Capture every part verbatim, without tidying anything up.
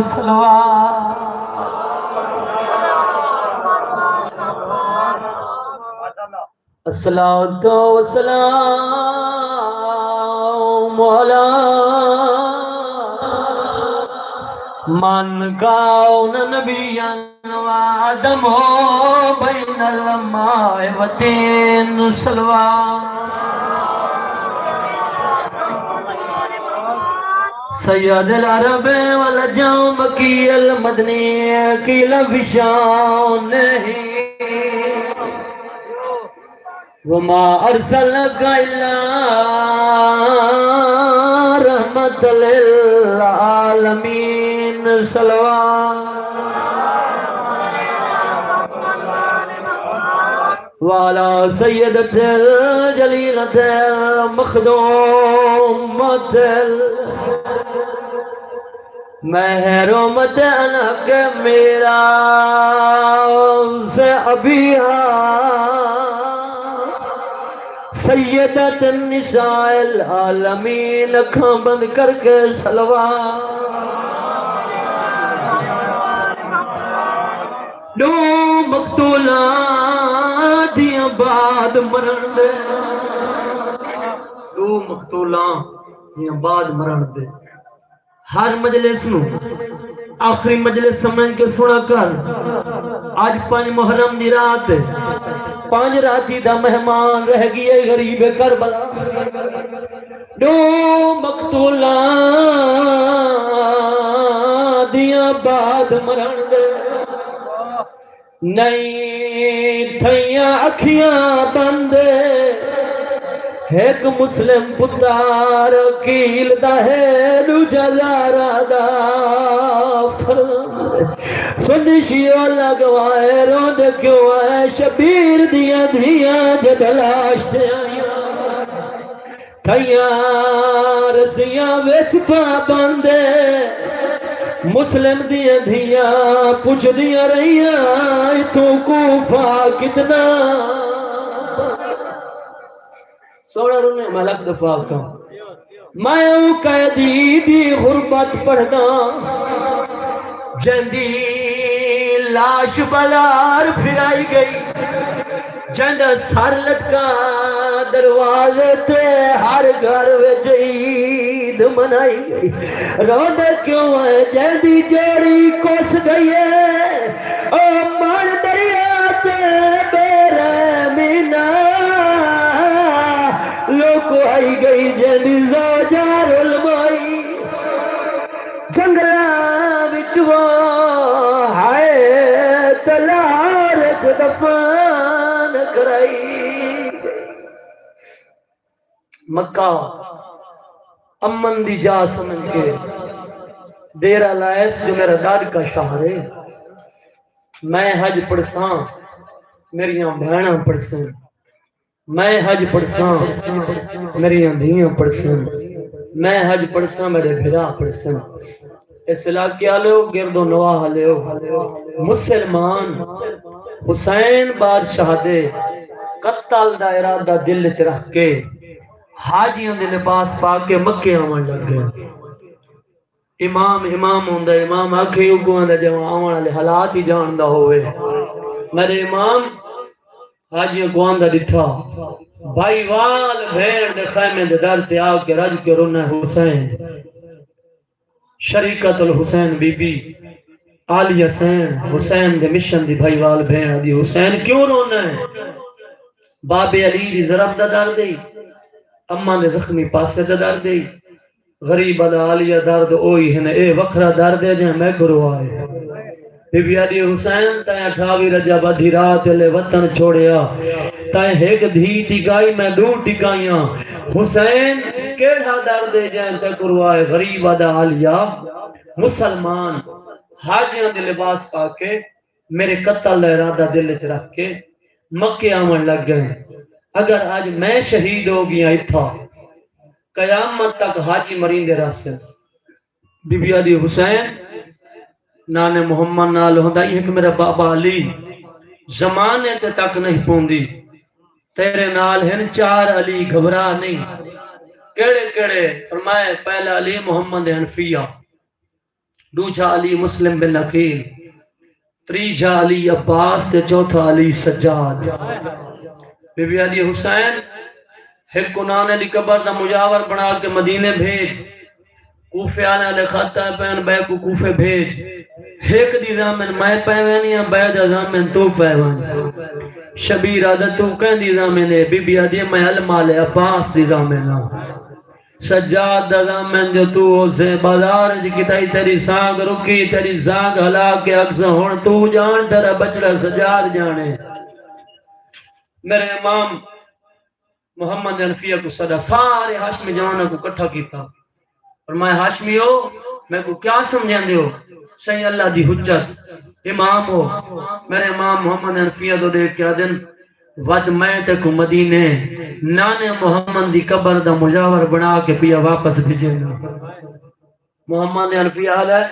صلوات۔ الصلاة والسلام على من كان نبيا وآدم بين الماء والطين، صلوات۔ سید العرب والعجم مکی المدنی، قیل فشان نہیں۔ وما ارسلناک الا رحمة للعالمین، صلوات۔ وعلى سيدة الجليلة المخدومة المحرومة أنحق ميراث أبيها سيدة النساء العالمين۔ اکھاں بند کر کے صلوات۔ ݙو مقتولاں دیاں بعد مرݨ دے، ݙو مقتولاں دیاں بعد مرݨ دے۔ ہر مجلس نوں آخری مجلس سمجھ کے سݨا کر۔ اڄ پنج محرم دی رات ہے، پنج راتی دا مہمان رہ ڳیا ہے غریب کربلا۔ ݙو مقتولاں دیاں بعد مرݨ دے، نئیں تھئیاں اکھیاں بند۔ ہک مسلم پتر عقیل دا ہے، ݙوجھا زہرا دا فرزند۔ سݨ شیعو لڳ وائے، روندے کیوں آئے؟ شبیر دیاں دھیاں جݙاں لاش تے آئیاں، تھئیاں رسیاں وچ پابند۔ مسلم دیاں دھیاں پچھدیاں رہیاں، اتھوں کوفہ کتنا؟ سوہݨا رونے میں لکھ دفعہ آکھاں۔ میں اوں قیدی دی غربت پڑھداں، جیندی لاش بازار پھرائی ڳئی، جیندا سر لٹکا دروازے تے، ہر گھر وچ عید منائی ڳئی۔ روندے کیوں ہے؟ جیندی جوڑی کس ڳئی ہے، او مݨ دریا تے بے رحمی نال لکوائی ڳئی، جیندی زوجہ رلوائی جنگلاں وچ وہ ہائے تلار وچ دفن کرائی۔ مکہ امن دی جا سمجھ کے ڈیرہ لائس، جو میرا ݙاݙکا شہر ہے۔ میں حج پڑھساں، میریاں بھیݨاں پڑھسن۔ میں حج پڑھساں، میریاں دھیاں پڑھسن۔ میں حج پڑھساں، میرے بھرا پڑھسن۔ اس علاقے آلیو، گرد و نواح آلیو، مسلمان حسین بادشاہ دے قتل دا ارادہ دل وچ رکھ کے حاجیاں دے لباس پا کے مکے آوݨ لگ ڳئے۔ امام امام ہوندا ہے، امام آکھے اڳوں دا جیویں آوݨ والے حالات ہی ڄاݨدا ہووے۔ میرے امام حاجیاں کوں آندا ݙٹھا، بھائیوال بھیݨ دے خیمے دے در تے آ کے رڄ کے رونا ہے حسین۔ شریکۃ الحسین بی بی عالیہ سین، حسین دے مشن دی بھائیوال بھیݨ آہدی، حسین کیوں رونا ہے؟ بابے علی دی ضرب دا درد ہے، اماں دے زخمی پاسے دا درد ہے۔ غریب دا عالیہ درد اوہی ہن، اے وکھرا درد ہے جیں میکوں روا ہے۔ بی بی آہدی، حسین تیں اٹھاوی رجب ادھی رات ویلے وطن چھوڑیا، تیں ہک دھی ٹکائی، میں ݙو ٹکائیاں۔ حسین کیڑھا درد ہے جیں تیکوں روا ہے؟ غریب دا عالیہ مسلمان حاجیاں دے لباس پا کے میرے قتل دا ارادہ دل وچ رکھ کے مکے آوݨ لگ ڳئے۔ اگر اڄ میں شہید ہو ڳیاں اتھاں، قیامت تک حاجی مریندے رہسن۔ بی بی آہدی، حسین نانے محمد نال ہوندا ہی ہک میرا بابا علی، زمانے تے تک نہیں پوندی، تیرے نال ہن چار علی، گھبرا نہیں۔ کیڑھے کیڑھے؟ فرمائے، پہلا علی محمد حنفیہ، ݙوجھا علی مسلم بن عقیل، تریجھا علی عباس تے چوتھا علی سجاد۔ بی بی آہدی، حسین، ہک کنانے دی قبر دا مجاور بݨا کے مدینے بھیڄ۔ کوفے آلیاں دے خط آئے پئن، ٻئے کوں کوفے بھیڄ۔ ہک دی ضامن میں پئے ویندی ہاں، ٻئے دا ضامن توں پئے ونڄ۔ شبیر آہدا، توں کیندی ضامن ایں؟ بی بی آہدی، میں المال عباس دی ضامن ہاں۔ سجاد دا ضامن جو توں ہوسیں، بازار اچ کتائی تیݙی سانگھ رکی، تیݙی سانگھ ہلا کے آکھساں، ہݨ توں ڄاݨ، تیݙا ٻچڑا سجاد ڄاݨے۔ میرے امام محمد حنفیہ کوں سݙا، سارے ہاشمی جواناں کوں کٹھا کیتا۔ فرمایا، ہاشمیو، میکوں کیا سمجھیندے ہو؟ سئیں اللہ دی حجت، امام ہو۔ میرے امام محمد حنفیہ دو ݙیکھ کے آہدن، ودھ میں تیکوں مدینے نانے محمد دی قبر دا مجاور بݨا کے پیا واپس بھیجینداں۔ محمد حنفی آہدا ہے،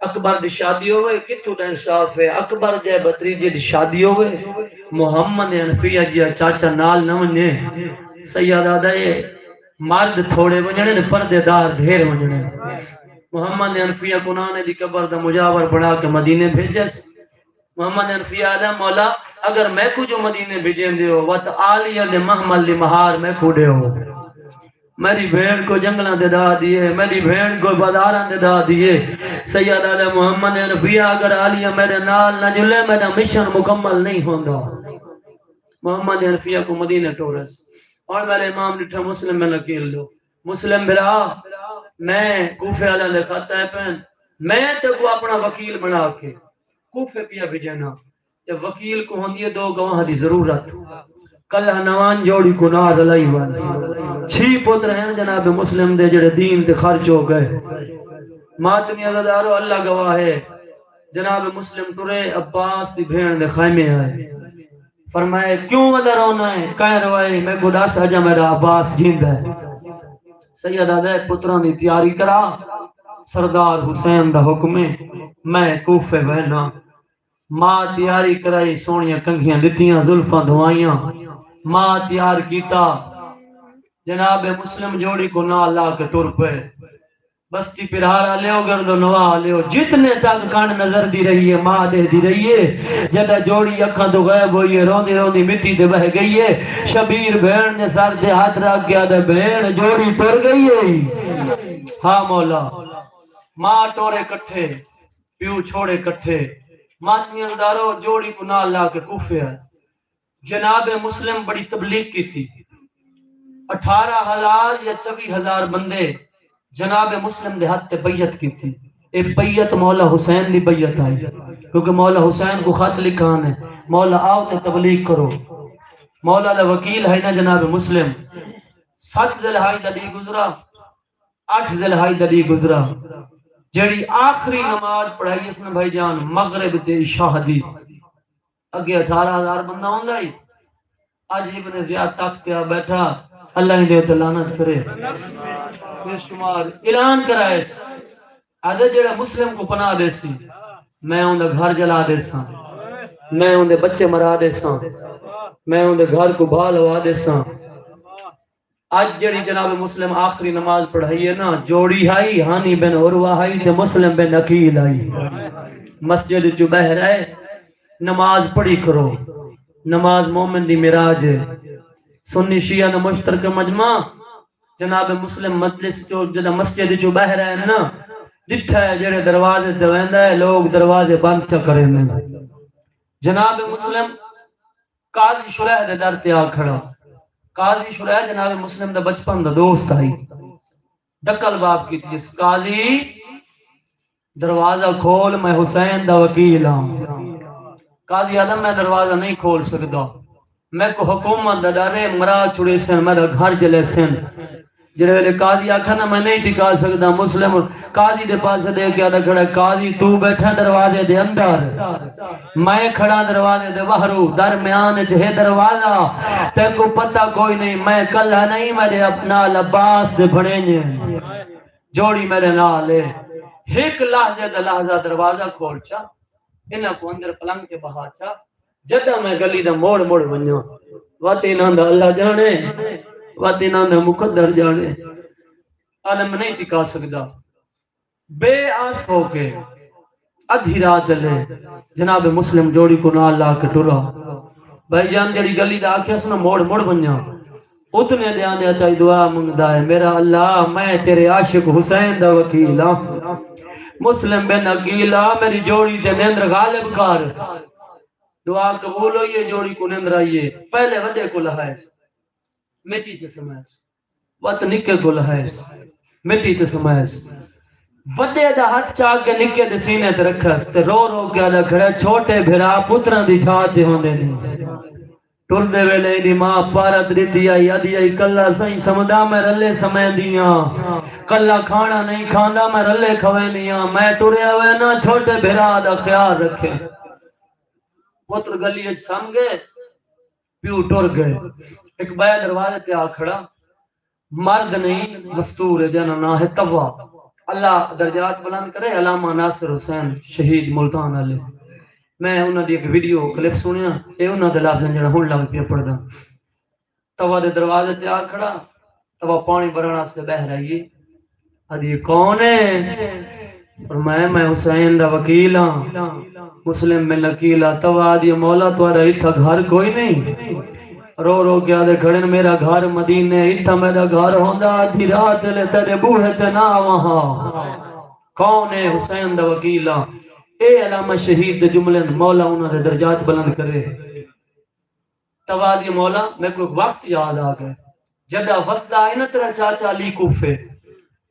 اکبر دی شادی ہووے، کتھوں دا انصاف ہے؟ اکبر جئے بھتریجے دی شادی ہووے، محمد حنفیہ جیہا چاچا نال نہ ونڄے۔ سید آہدا ہے، مرد تھوڑے ونڄݨے نے، پردے دار ڈھیر ونڄݨے۔ محمد حنفیہ کنانے دی قبر دا مجاور بݨا کے مدینے بھیجس۔ محمد حنفی آہدا، مولا، اگر میکوں جو مدینے بھیجیندے ہو، وت آلیاں دے محمل دی مہار میکوں ݙیو۔ میݙی بھیݨ کوں جنگلاں تے ݙاہ ݙیے، میݙی بھیݨ کوں بازاراں تے ݙاہ ݙیے۔ سید آہدا، محمد حنفیہ، اگر آلیاں میݙے نال نہ جلے، میݙا مشن مکمل نہیں ہوندا۔ محمد حنفیہ کوں مدینے ٹورس۔ ہݨ میݙے امام ݙٹھا مسلم بن عقیل ݙو۔ مسلم بھرا، میں کوفے آلیاں دے خط آئے پئن، میں تیکوں اپݨا وکیل بݨا کے کوفے پیا بھیجینداں۔ تے وکیل کوں ہوندی ہے دو گواہاں دی ضرورت۔ کلہا نہ ونڄ، جوڑی کوں نال رلائی ونڄ۔ چھی پتر ہن جناب مسلم دے جیڑھے دین تے خرچ ہو ڳئے۔ ماتمی عزادارو، اللہ گواہ ہے، جناب مسلم ٹرے عباس دی بھیݨ دے خیمے آئے۔ فرمائے، کیوں ودا رونا ہے؟ کئیں روائے؟ میکوں ݙس، اڄاں میݙا عباس جیندا ہے۔ سید آہدا ہے، پتراں دی تیاری کرا، سردار حسین دا حکم ہے، میں کوفے وینداں۔ ماء تیاری کرائی، سوہݨیاں کنگھیاں ݙتیاں، زلفاں دھوائیاں، ماء تیار کیتا۔ جناب مسلم جوڑی کوں نال لا کے ٹر پئے۔ بستی پرہاڑ آلیو، گرد و نواح آلیو، جتنے تک کنڈ نظر دی رہی ہے، ماء ݙیہدی رہی ہے۔ جݙاں جوڑی اکھاں توں غائب ہوئی ہے، روندی روندی مٹی تے ٻہہ ڳئی ہے۔ شبیر بھیݨ دے سر تے ہتھ رکھ کے آہدا، بھیݨ، جوڑی ٹر ڳئی ہے۔ ہا مولا، ماء ٹورے کٹھے، پیو چھوڑے کٹھے۔ ماتمی عزادارو، جوڑی کوں نال لا کے کوفے آئے۔ جناب مسلم بڑی تبلیغ کیتی۔ اٹھارہ ہزار یا چوی ہزار بندے جناب مسلم دے ہتھ تے بیعت کیتی۔ اے بیعت مولا حسین دی بیعت آئی، کیونکہ مولا حسین کوں خط لکھا نے، مولا آؤ تے تبلیغ کرو۔ مولا دا وکیل ہے نا جناب مسلم۔ ست ذی الحج دا ݙینہہ گزرا، اٹھ ذی الحج دا ݙینہہ گزرا، جیڑھی آخری نماز پڑھائی اس نے بھائی جان مغرب تے عشاء دی، اڳے اٹھارہ ہزار بندہ ہوندا ہئی، اڄ ابن زیاد تخت تے آ ٻیٹھا، اللہ ایندے اتے لعنت کرے۔ بے شمار اعلان کرائس، آہدے جیڑھا مسلم کوں پناہ ݙیسی، میں اوندا گھر جلا ݙیساں، میں اوندے ٻچے مرا ݙیساں، میں اوندے گھر کوں بھا لوا ݙیساں۔ اڄ جیڑھی جناب مسلم آخری نماز پڑھائی ہے نا، جوڑی ہئی، ہانی بن عروہ ہئی تے مسلم بن عقیل ہئی۔ مسجد چوں ٻاہر آئے، نماز پڑھی کرو۔ نماز مومن دی معراج ہے۔ سنی شیعہ دا مشترکہ مجمع، جناب مسلم مجلس چوں، جݙاں مسجد چوں ٻاہر آئے نا، ݙٹھا ہے جیڑھے دروازے تے ویندا ہے، لوگ دروازے بند چا کریندن۔ جناب مسلم قاضی شریح دے در تے آ کھڑا۔ قاضی شریح جناب مسلم دا بچپن دا دوست ہئی۔ دکل باب کیتی اس، قاضی دروازہ کھول، میں حسین دا وکیل ہاں۔ قاضی آہدا، میں دروازہ نہیں کھول سڳدا، میکوں حکومت دا ݙر ہے، مرا چھڑیسن، میݙا گھر جلیسن۔ جیڑھے ویلے قاضی آکھا نا، میں نہیں ٹکا سڳدا، مسلم قاضی دے پاسے ݙیکھ کے آہدا کھڑا، قاضی توں ٻیٹھا دروازے دے اندر، میں کھڑا دروازے دے ٻاہروں، درمیان اچ ہے دروازہ، تیکوں پتہ کوئی نہیں، میں کلھا نہیں، میݙے اپ-، نال عباس دے بھݨیجے، جوڑی میݙے نال ہے۔ ہک لحظے دا لحظہ دروازہ کھول چا، انہاں کوں اندر پلنگ تے ٻہا چا، جݙاں میں گلی دا موڑ موڑ ونڄاں، وت انہاں دا اللہ ڄاݨے، وت انہاں دا مقدر ڄاݨے۔ آہدا میں نہیں ٹکا سڳدا۔ بے آس ہو کے ادھی رات لے جناب مسلم جوڑی کو نال لا کے ٹرا۔ بھائی جان، جڑی گلی دا آکھیا سنا موڑ مڑ ونجا، اتنے دے آنے تائی دعا منگدا ہے، میرا اللہ، میں تیرے عاشق حسین دا وکیل ہاں۔ مسلم بن عقیل آ، میری جوڑی تے نندر غالب کر۔ دعا قبول ہوئی ہے، جوڑی کو نندر آئی ہے۔ پہلے وڈے کو لہائے، مٹی تے سمائے۔ وت نکے گل ہیس، مٹی تے سمائس۔ وڈے دا ہتھ چا کے نکے دے سینے تے رکھس تے رو رو کے آدا کھڑا، چھوٹے بھرا پتراں دی جھا تے ہوندے نے۔ ٹردے ویلے ایندی ماں پارت ڈتی آئی، آدھی آئی، کلا سائیں سمدا میں رلے سمیندیاں، کلا کھانا نہیں کھاندا میں رلے کھویندیاں، میں ٹریا وینا، چھوٹے بھرا دا خیال رکھے۔ پتر گلی اچ سم گئے، پیو ٹر گئے۔ ایک بیا دروازے تے آ کھڑا، مرد نہیں، مستور ہے، جنہاں ناں ہے توا۔ اللہ درجات بلند کرے۔ علامہ ناصر حسین شہید ملتان والے، میں انہاں دی ایک ویڈیو کلپ سنیا، اے انہاں دے لفظ ہیں جڑا ہن لگ پیا پڑھدا۔ توا دے دروازے تے آ کھڑا، توا پانی بھرن واسطے ٻاہر آئیے۔ آدھی، کون ہے؟ فرمایا، میں حسین دا وکیل ہاں۔ مسلم بن عقیل آ، توا آدھی، مولا تہاڈا اتھا گھر کوئی نہیں؟ رو رو کے آدھے کھڑے نے، میرا گھر مدینے، اتھا میرا گھر ہوندا، آدھی رات لے تیرے بوہے تے نہ آواں ہا۔ کون ہے؟ حسین دا وکیل ہاں۔ اے علامہ شہید دے جملے نے، مولا انہاں دے درجات بلند کرے۔ توا آدھی، مولا میکوں ہک وقت یاد آ گئے، جڈا وسدا ہے نا تیرا چاچا علی کوفے،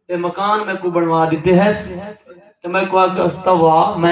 اے مکان میکوں بنوا ڈتے ہیس۔ تے میکوں آکھس، توا میں